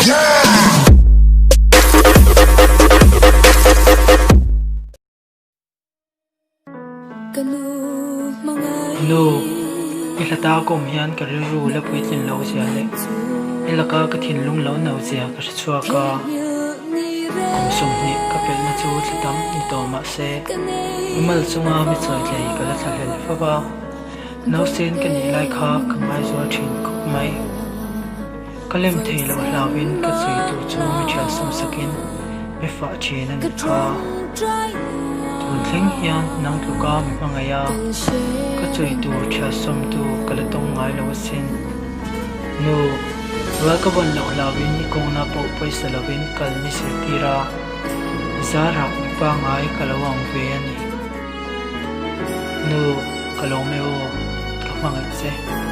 Nu, i hlata ka awm hian ka rilru la puitlin lo zia leh i laka ka thinlung lo no zia ka hre chhuak a. Kum 20 ka pelhna chu thla tam ni tawh mah se, i mal chunga mi chawitlei ka la thlahlel fo va. Nausen ka nih lai kha ka ngaizual thin khawp mai. Ka lem thei loh hlauhin ka chhui tur chu mi thial sum sakin mi fah thin a nih kha. Tun thleng hian nang tluka mi hmangaih a, ka chhui tur thial sawmtu ka la tawng ngai lo asin. Nu, rual ka vawn loh hlauhin i kawngna pawh pawisa lovin kal mi zirtir a, zarah mi pangngai ka lo ang ve a ni. Nu, ka lawm e aw, ka hmangaih che.